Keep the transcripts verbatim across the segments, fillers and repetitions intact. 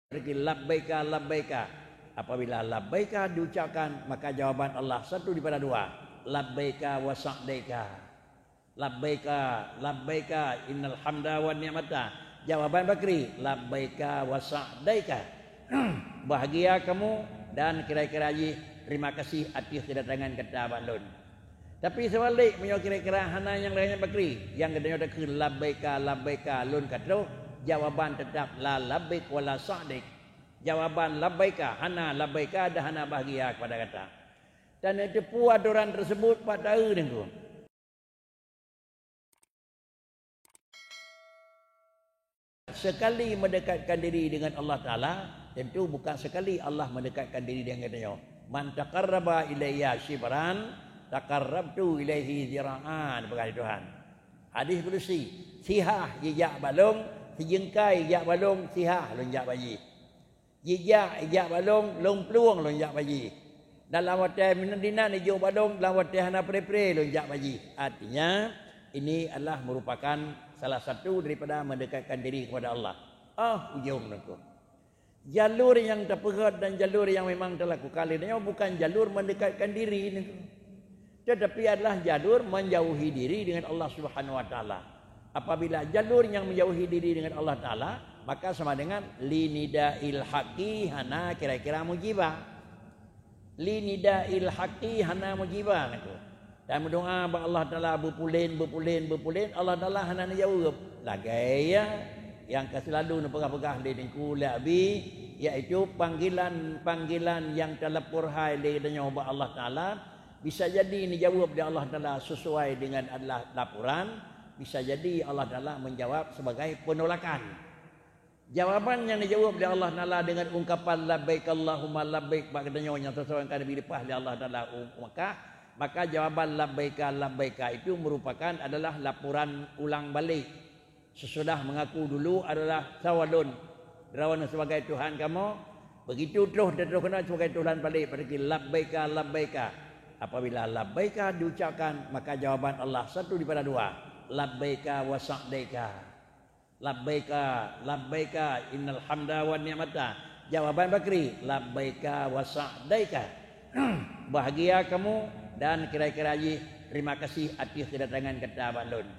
Berarti labbaika, labbaika. Apabila labbaika diucapkan, maka jawaban Allah satu daripada dua. Labbaika wa sa'daika. Labbaika, labbaika, innal hamda wa ni'mata. Jawaban bakri, labbaika wa sa'daika. Bahagia kamu dan kira-kira jih terima kasih atas kedatangan gata bak lôn. Tapi seubalek, meunyoe kira-kira hana nyang laén nyang bakri, nyang geutanyoe takheun labbaika, labbaika, lôn ka troh, jawaban teutap la labbaik wa la sa'daik. Jawaban labbaika, hana labbaika dan hana bahagia kepada gata. Dan neuteupeue atoran tersebut pat taeu Teungku. Sekali mendekatkan diri dengan Allah Taala, tentu bukan sekali Allah mendekatkan diri dengan geutanyoe. "Man taqarraba ilayya shibran, taqarrabtu ilaihi zira'an," peugah Tuhan. Hadis kudusi, "Sihah jijak bak lôn, sijeungkai jijak bak lôn, sihah lôn jak bak jih." Jijak, jijak bak lôn, lôn plueng lôn jak bak jih. Dan lam watèe meunan dinan jijok bak lôn, lam watèe hana pre-pre lôn jak bak jih. Artinya, ini adalah merupakan salah satu daripada mendekatkan diri kepada Allah. Ah, ujong Teungku. Jalur nyang tapeugöt dan jalur nyang memang talakukan lé nyoe bukan jalur mendekatkan diri Teungku. Tetapi adalah jalur menjauhi diri dengan Allah Subhanahu Wa Taala. Apabila jalur nyang menjauhi diri dengan Allah Taala, maka sama dengan linidail haqqi hana kira-kira mujibah. Linidail haqqi hana mujibah Teungku. Dan meudoa bak Allah Taala beupulen, beupulen, beupulen, Allah Taala hana neujaweueb. Lagèe nyang ka seulalu neupeugah-peugah lé Teungku lé Abi, yaitu panggilan-panggilan nyang talapor hai lé geutanyoe bak Allah Taala, bisa jadi neujaweueb lé Allah Taala sesuai dengan adalah laporan, bisa jadi Allah Taala menjawab sebagai penolakan. Jawaban nyang dijaweueb lé Allah Taala dengan ungkapan labbaik Allahumma labbaik bak geutanyoe nyang sesuai ka Nabi leupah lé Allah Taala u Makkah, maka jawaban labbaika labbaika itu merupakan adalah laporan ulang balik. Sesudah mengaku dulu adalah soe lôn, droeneuh sebagai Tuhan kamoe, begitu troh teutroh keunoe sebagai Tuhan balik, berarti labbaika labbaika. Apabila labbaika diucapkan, maka jawaban Allah satu daripada dua, labbaika wa sa'daika. Labbaika, labbaika, innal hamda wa ni'mata. Jawaban bakri, labbaika wa sa'daika. Bahagia kamu dan kira-kira jih terima kasih atas kedatangan gata bak lôn.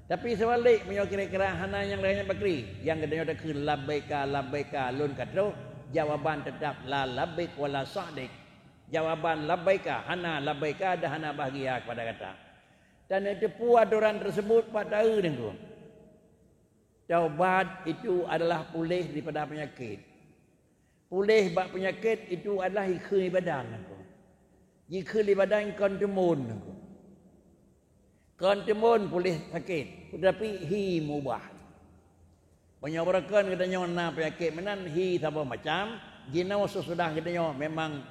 Tapi seubalek, meunyoe kira-kira hana nyang laén nyang bakri, nyang geutanyoe takheun labbaika, labbaika, lôn ka troh, jawaban teutap la labbaik wa la sa'daik. Jawaban labbaika, hana labbaika dan hana bahagia kepada gata. Dan neuteupeue atoran tersebut pat taeu Teungku. Taubat itu adalah puléh daripada peunyakét. Puléh bak peunyakét itu adalah jikheun ibadat Teungku. Jikheun ibadat kon teumeun Teungku. Kon teumeun puléh sakét, tetapi hi meubah. Meunyoe beureukan geutanyoe na peunyakét meunan hi saboh macam, jinoe seusudah geutanyoe memang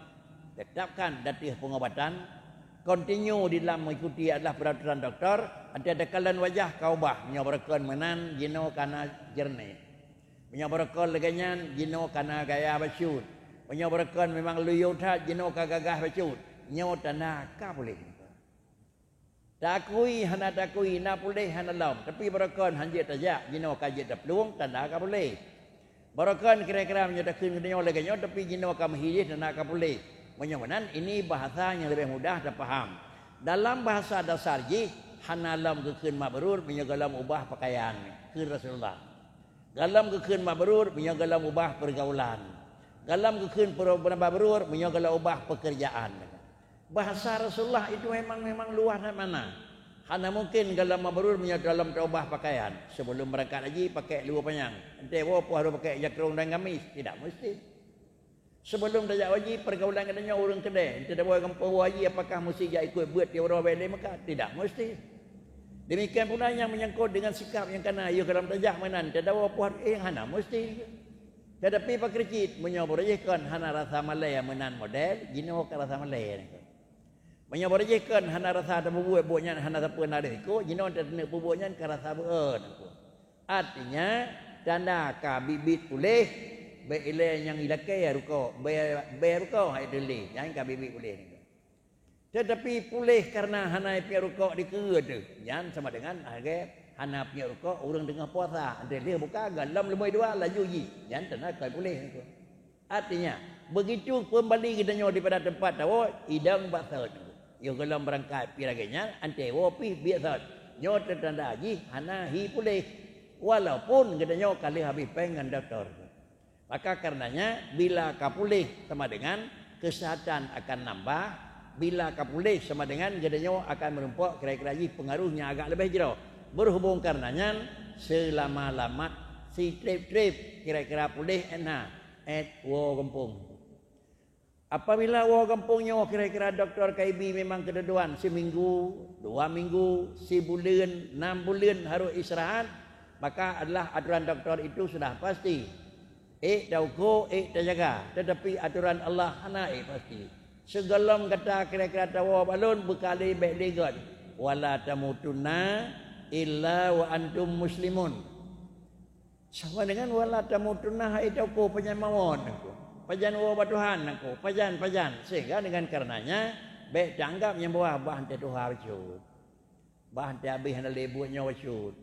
tetapkan ateueh peungobatan, continue di dalam mengikuti adalah peraturan doktor, ateueh takalon wajah ka ubah, meunyoe beureukan meunan jinoe ka na jeureunéh. Meunyoe beureukan lagèe nyan jinoe ka na gaya bacut. Meunyoe beureukan memang luyô that jinoe ka gagah bacut. Nyoe tanda ka puléh. Takui hana takui, na puléh hana lom, tapi beureukan han jeuet tajak, jinoe ka jeuet taplueng, tanda ka puléh. Beureukan kira-kira meunyoe takheun geutanyoe lagèe nyoe, tapi jinoe ka meuhi jih, tanda ka puléh. Meunyoe meunan, ini bahasa nyang leubeh mudah tapaham. Dalam bahasa dasar jih, hana lom geukheun mabrur meunyoe gohlom ubah pakaian, kheun Rasulullah. Gohlom geukheun mabrur meunyoe gohlom ubah peurgaulan. Gohlom geukheun per-, mabrur meunyoe gohlom ubah pekerjaan. Bahasa Rasulullah itu memang, memang luas dan mana. Hana mungkin gohlom mabrur meunyoe gohlom taubah pakaian. Sebelum berangkat haji, pakai luwa panyang. Enteuk woe poh harôh pakai jakrong dan gamis. Tidak mesti. Sebelum tajak haji, pergaulan geutanyoe ureueng keudè. Enteuk tawoe gampông haji, apakah mesti jak ikut beuet tiep uroe bak lé Mekah? Tidak mesti. Demikian pula nyang menyangkut dengan sikap nyang kana, yôh gohlom tajak meunan, enteuk tawoe poh harôh, eh, hana mesti. Tetapi pakri cit, meunyoe beurajih kon hana rasa malèe meunan model, jinoe ka rasa malèe. Meunyoe beurajih kon hana rasa tapeubuet buet nyan hana sapeue na risiko, jinoe tateuneuek peubuet nyan ka rasa beu-e Teungku. Artinya, tanda ka biet-biet puléh, bèk ilèe nyang ilakèe rukok, bèe, bèe rukok hai teulé, nyan ka biet-biet puléh Teungku. Tetapi puléh kareuna hana ipiep rukok dikeue teuh, nyan sama dengan lagèe Hana piep rukok ureuëng teungoh puasa, 'oh lheueh buka gohlom leumui dua laju jih, nyan tanda kon puléh nangku. Artinya, begitu keumbali geutanyoe daripada teumpat tawoe, idong bak sot nangku. Yoh gohlom beurangkat pih lagée nyan, 'oh woe pih biet sot. Nyoe teutanda jih hana hi puléh, walaupun geutanyoe ka lheueh habéh péng ngon dokto. Maka karenanya, bila ka puléh sama dengan keuseuhatan akan nambah, bila ka puléh sama dengan geutanyoe akan meurumpok kira-kira jih peungaruh nyang agak leubeh jroh. Beuhubong kareuna nyan, seulama-lama sitreb-treb kira-kira puléh, 'oh na 'oh woe gampông. Apabila woe gampông nyoe kira-kira dokto ka ibi memang keudeuduan siminggu, dua minggu, sibuleuen, nam buleuen harôh istirahat, maka adalah aturan dokto itu sudah pasti. 'Oh tauko, 'oh tajaga, teutapi aturan Allah hana 'oh pasti. Sigohlom gata kira-kira tawoe bak lôn, beukali bék lé göt, "Wala tamutunna illa wa antum muslimun." Sama dengan "Wala tamutunna", hai tauko, pajan mawöt nangku, pajan woe bak Tuhan nangku, pajan, pajan. Sehingga dengan karenanya, bék taanggap nyang bahwa bah 'oh teutuha bacut. Bah 'oh teuhabéh hana lé buet nyoe bacut,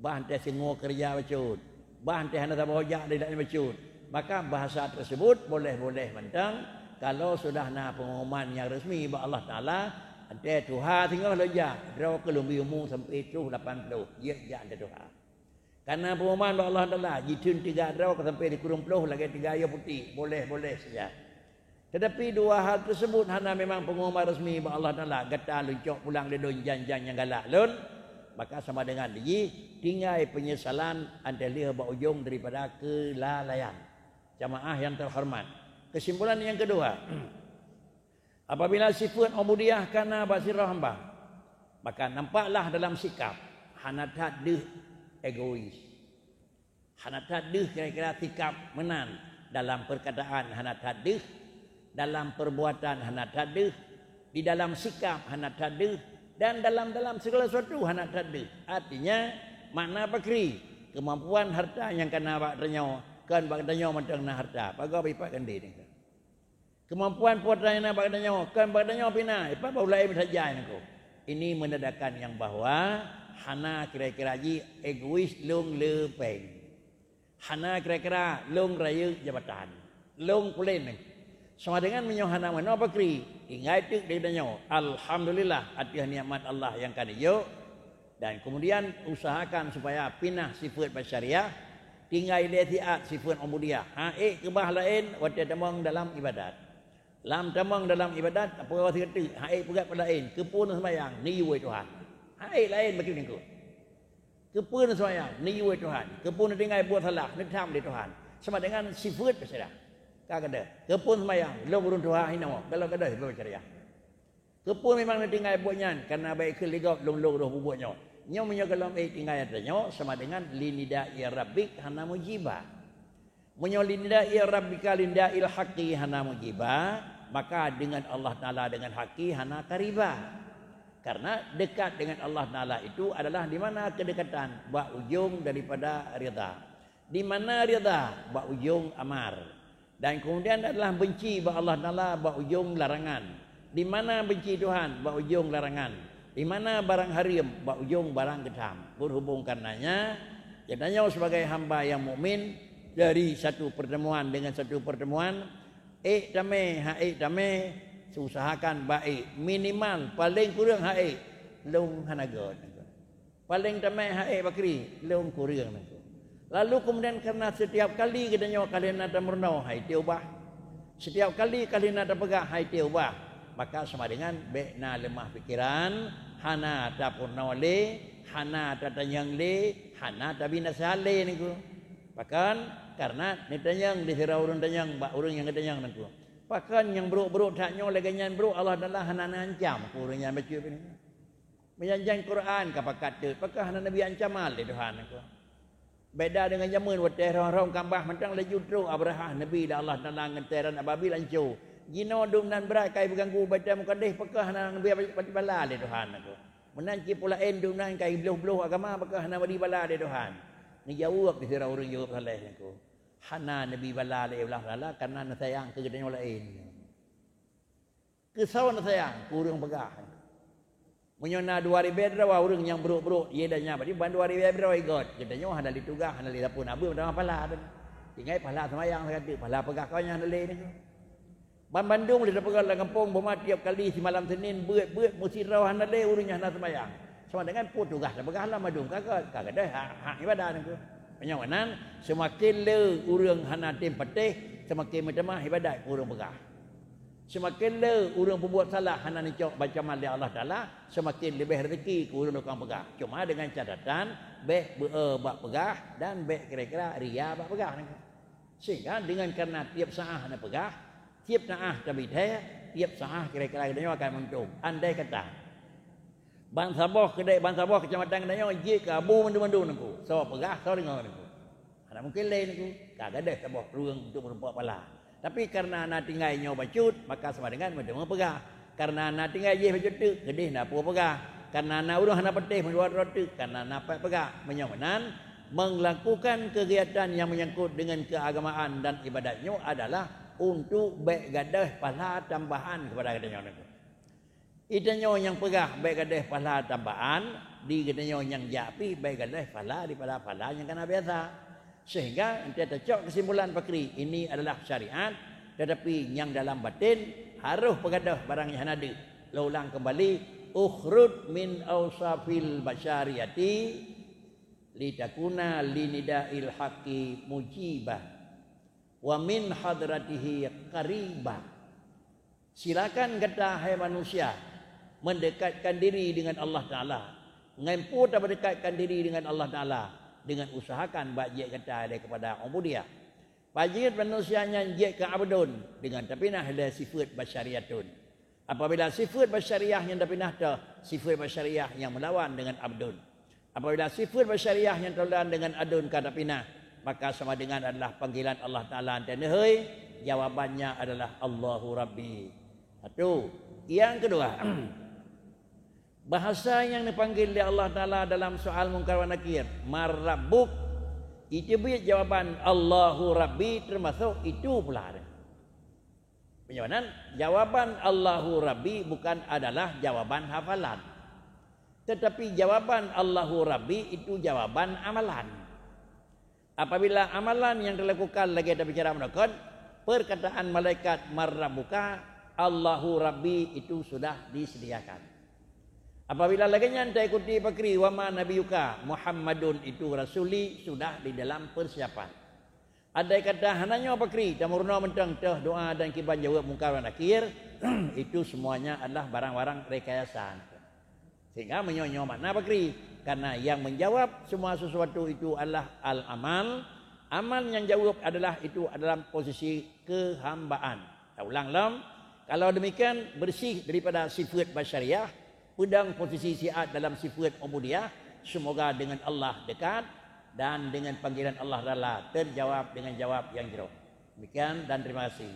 bah 'oh teusingoh keureuja bacut, bah 'oh teu hana saboh jak di laén bacut. Maka bahasa tersebut boleh-boleh mantong kalau sudah na pengumuman nyang resmi bak Allah Taala, 'oh teutuha singoh lôn jak, droe keuh lôn bri umu sampai troh lapan ploh, jeuet jak 'oh teutuha. Kareuna pengumuman bak Allah Taala, jitheun tiga droe ka sampai di kureueng ploh lagée tiga yoh putéh, boleh-boleh saja. Teutapi dua hal teusebut hana memang pengumuman resmi bak Allah Taala, gata lôn cok pulang lé lôn jan-jan nyang galak lôn, maka sama dengan jih tinggai peunyesalan 'oh teuh lheueh bak ujong daripada keulalaian. Jamaah nyang teuhoreumat, keusimpulan nyang keudua, apabila sifeuet ubudiyah ka na bak sidroe hamba, maka nampaklah dalam sikap hana that deuh egois. Hana that deuh kira-kira sikap meunan, dalam peukataan hana that deuh, dalam peubuatan hana that deuh, di dalam sikap hana that deuh, dan dalam-dalam segala sesuatu hana that deuh. Artinya, makna pakri, keumampuan hareuta nyang ka na bak tanyoe, kon bak tanyoe mantong na hareuta, pagoe bak ipat gandé nyoe. Keumampuan po tanyoe na bak tanyoe, kon bak tanyoe pih na, ipat bak ureuëng laén meusajan nangku. Ini menandakan nyang bahwa hana kira-kira jih egois lôn le péng. Hana kira-kira lôn rayeuk jabatan, lôn pulen. Sama dengan meunyoe hana meunoe pakri, tinggai teuk di tanyoe. Alhamdulillah ateueh nikmat Allah nyang ka neujok. Dan kemudian usahakan supaya pinah sifeuet basyariah, tinggai lé siat sifeuet ubudiyah. Ha'ék keubah laén watée tamong dalam iébadat. Lam tamong dalam iébadat, peue sigoe teuk, ha'ék peugah bak laén, "Keupeue neuseumayang?" "Neuyue Tuhan." Ha'ék laén bak nangku. "Keupeue neuseumayang?" "Neuyue Tuhan." "Keupeue neutinggai buet salah?" "Neutham lé Tuhan." Sama dengan sifeuet basyariah. Ka gadôh, "Keupeue neuseumayang?" "Lôn ureuëng tuha hinoe." Galak gadôh sifeuet basyariah. Keupeue memang neutinggai buet nyan, kareuna bék keuh lé gob lôn-lôn roh bubuet nyoe. Nyoe meunyoe gohlom ék tinggai atra nyoe, sama dengan linidai rabbik hana mujiba. Meunyoe linidai rabbika linidai haqqi hana mujiba, maka dengan Allah Taala dengan haqqi hana kariba. Karena dekat dengan Allah Taala itu adalah di mana kedekatan bak ujong daripada ridha. Di mana ridha bak ujong amar. Dan kemudian adalah benci bak Allah Taala bak ujong larangan. Di mana benci Tuhan bak ujong larangan. Di mana barang haram bak ujong barang geutham. Berhubung karenanya, geutanyoe sebagai hamba yang mukmin, dari satu pertemuan dengan satu pertemuan, ék tamé, ha'ék tamé, usahakan bak ék, minimal paling kureueng ha'ék, lôn hana göt. Paléng tamé ha'ék pakri, lôn kureueng nangku. Lalu kemudian karena setiap kali geutanyoe ka lheueh na tameurunoe hai tiubah, setiap kali ka lheueh na tapeugah hai tiubah, maka sama dengan bék na leumah pikeran, hana tapeurunoe lé, hana tatanyong lé, hana tabinasa lé nangku. Pakon? Karena neutanyong di sidroe ureuëng tanyong bak ureuëng nyang geutanyong nangku. Pakon nyang brok-brok that nyoe lagée nyan brok Allah Taala hana neuancam keu ureuëng nyan bacut nyoe. Meujanjan Quran ka pakat teuk, pakon hana neubi ancaman lé Tuhan nangku. Beda dengan jameun watée rhom-rhom kambah mantong laju trok Abrahah neubi lé Allah Taala ngon teuran ababil anco. Jinoe dum nan brat kai peuganggu Baitul Mukaddes, pakon hana neubi bala lé Tuhan nangku. Meunan cit peue laén dum nan kai bloh-bloh agama, pakon hana neubi bala lé Tuhan. Neujaweueb di sidroe ureuëng jaweueb saleh nangku. Hana neubi bala lé Allah Taala kareuna neusayang keu geutanyoe laén. Keu soe neusayang, keu ureuëng peugah. Meunyoe na dua ribée droe ureuëng nyang brok-brok, ye dan nyan, berarti ban dua ribée droe igot. Geutanyoe hana lé tugaih, hana lé sapeue, na beuet meutamah pahala teuh. Tinggai pahala seumayang sakeudeuh, pahala peugah keu nyan hana lé nyoe. Ban bandum lé tapeugah lam gampông, buma tiep kali simalam Senin, beuet-beuet meusidroe hana lé ureuëng nyang hana seumayang. Sama dengan peue tugaih tapeugah lam bandum ka, ka, ka gadôh hak, hak ibadah nyoe. Meunyoe meunan, seumaken le ureuëng hana tem patéh, seumaken meutamah ibadat keu ureuëng peugah. Seumaken le ureuëng peubuet salah hana neucok ancaman lé Allah Taala, seumaken leubeh rezeki keu ureuëng tukang peugah. Cuma dengan catatan, bék beu-e bak peugah dan bék kira-kira ria bak peugah. Sehingga dengan karena tiep saah na peugah, tiep saah tabidée, tiep saah kira-kira geutanyoe akan meuntong. Andai kata, bansaboh keudée, bansaboh keucamatan geutanyoe jeuet keu abu mandum-mandum nangku, soe peugah, soe deungoe nangku. Hana mungken lé nangku, ka gadôh saboh ureuëng untuk meurumpok pahala. Tapi kareuna na tinggai nyoe bacut, maka sama dengan meuteumé peugah. Kareuna na tinggai jih bacut teuk, keudeh na peue peugah. Kareuna na ureuëng hana patéh meudua droe teuk, kareuna na peuet peugah. Meunyoe meunan, melakukan kegiatan yang menyangkut dengan keagamaan dan ibadat nyoe adalah untuk bék gadôh pahala tambahan keupada geutanyoe nangku. Geutanyoe nyang peugah bék gadôh pahala tambahan, di geutanyoe nyang jak pih bék gadôh pahala daripada pahala nyang kana biasa. Sehingga, enteuk tacok kesimpulan pakri, ini adalah syariat, tetapi nyang dalam batin harôh peugadôh barang nyang hana deuh. Lôn ulang keumbali, "Ukhrud min ausafil basyariyati litakuna linidail haqqi mujibah, wa min hadratihi qaribah." Silakan gata, hai manusia, mendekatkan diri dengan Allah Taala. Ngon peue tameudekatkan diri dengan Allah Taala? Dengan usahakan bak jeuet gata ilée keupada ubudiyah. Bak jeuet manusia nyan jeuet keu abdun, dengan tapinah ilée sifeuet basyariyatun. Apabila sifeuet basyariyah nyang tapinah teuh, sifeuet basyariyah nyang meulawan dengan abdun. Apabila sifeuet basyariyah nyang teulan dengan adun ka tapinah, maka sama dengan adalah panggilan Allah Taala teuh neuhôi, jawabannya adalah Allahu Rabbi. Satu. Yang kedua, bahasa nyang neupanggil lé Allah Taala dalam soal Mungkar wa Nakir, "Man Rabbuk?" Itu beuet jawaban Allahu Rabbi, termasuk itu pula. Meunyoe meunan, jawaban Allahu Rabbi bukan adalah jawaban hafalan. Tetapi jawaban Allahu Rabbi itu jawaban amalan. Apabila amalan nyang dilakukan lagée tabicara meunakot, perkataan malaikat "Man Rabbuka?", "Allahu Rabbi," itu sudah disediakan. Apabila lagée nyan taikuti pakri "Wa ma nabiyuka Muhammadun," itu rasuli sudah di dalam persiapan. Andai kata hana nyoe pakri, tameurunoe mantong teuh doa dan kiban jaweueb Mungkar wa Nakir, itu semuanya adalah barang-barang rekayasa. Sehingga meunyoe nyoe makna pakri, karena yang menjawab semua sesuatu itu adalah al-amal, amal nyang jaweueb adalah itu dalam posisi keuhambaan. Taulang lom, kalau demikian, bersih daripada sifeuet basyariah, peudong posisi siat dalam sifeuet ubudiyah, semoga dengan Allah dekat dan dengan panggilan Allah Taala terjawab dengan jawab yang jroh. Demikian dan terima kasih.